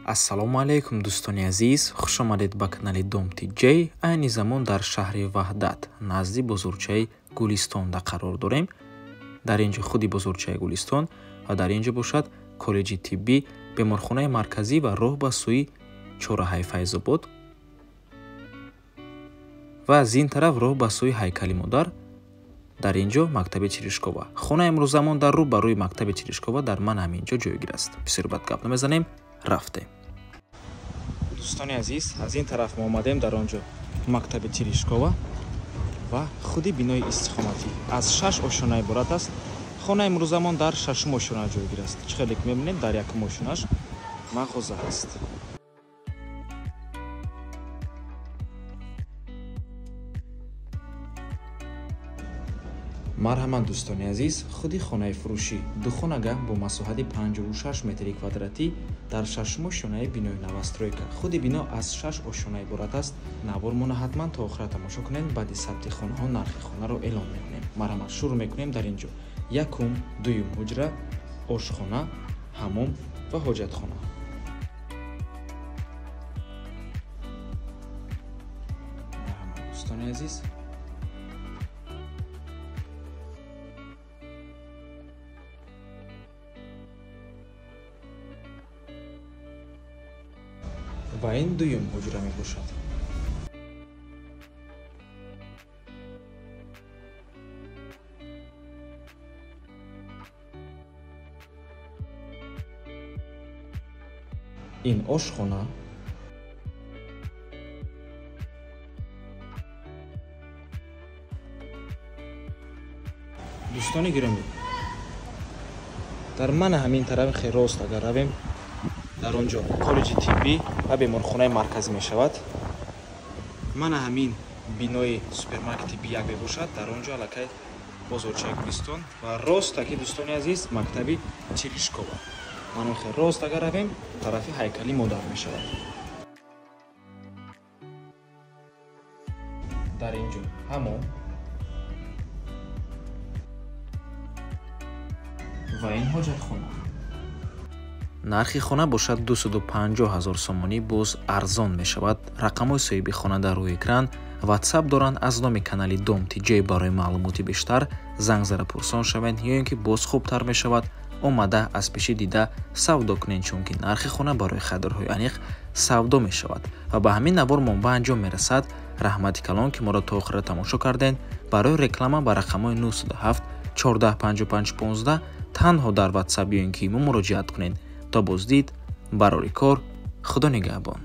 Ассалому алайкум, дӯстони азиз, хуш омадед ба канали Дом ТҶ. Айни замон дар шаҳри Ваҳдат, назди бозорчаи Гулистонда қарор дорем. Дар ин ҷо худи бозорчаи Гулистон ва дар ин ҷо бошад коллеҷи тиббӣ, беморхонаи марказӣ ва роҳ ба сӯи чораҳаи Файзобод ва аз ин тараф роҳ ба сӯи ҳайкали модар. Дар ин ҷо мактаби Терешкова. Хонаи имрӯзамон дар рӯ ба рӯи мактаби Терешкова дар ман ҳамин ҷо ҷойгир аст. Бисёр бад гап намезанем, рафтем. Дӯстони азиз, аз ин тараф мо омадем, дар он ҷо мактаби Терешкова ва худи бинои истиқоматӣ аз 6 ошёна иборат аст. Хонаи имрӯзамон дар 6-ум ошёна ҷойгир аст. Чӣ хеле ки мебинем, дар якум ошёнаш мағоза аст. Марҳамат, дӯстони азиз, худи хонаи фурӯшӣ духонага бо масоҳати 56 метри квадратӣ дар 6-ум ошёнаи бинои новостройка. Худи бино аз 6 ошёна иборат аст. Навормона ҳатман то охира тамошо кунед. Баъди сабти хонаҳо нархи хонаро эълон мекунем. Марҳамат, шурӯъ мекунем. Дар ин ҷо якум, дуюм ҳуҷра, ошхона, ҳамом ва ҳоҷатхона. Марҳамат, дӯстони азиз. Ва ин дуюм ҳуҷра мебошад. Ин ошхона, дӯстони гиромӣ, дар мана ҳамин тарафи хеле рост агар равем, дар он ҷо коллеҷи тиббӣ ва беморхонаи марказӣ мешавад. Мана ҳамин бинои супермаркети Би1 мебошад. Дар он ҷо аллакай бозорчаи Гулистон ва рост таки, дӯстони азиз, мактаби Терешкова. Мана хеле рост агар равем, тарафи ҳайкали модар мешавад. Дар ин ҷо ҳамом ва ин ҳоҷатхона. Нархи хона бошад 250 000 сомонӣ, боз арзон мешавад. Рақамҳои соҳиби хона дар рӯи экран, WhatsApp доранд. Аз номи канали Дом ТҶ барои маълумоти бештар занг зада пурсон шавед, ё ин ки боз хубтар мешавад омада аз пеши дида савдо кунед, чунки нархи хона барои харидорҳои аниқ савдо мешавад. Ва ба ҳамин навор мо ба анҷом мерасад. Раҳмати калон, ки моро то охира тамошо кардед. Барои реклама ба рақамҳои 907 14 55 15 танҳо дар WhatsApp ё ин ки имо муроҷиат кунед. То боздид, барори кор, Худо нигаҳбон.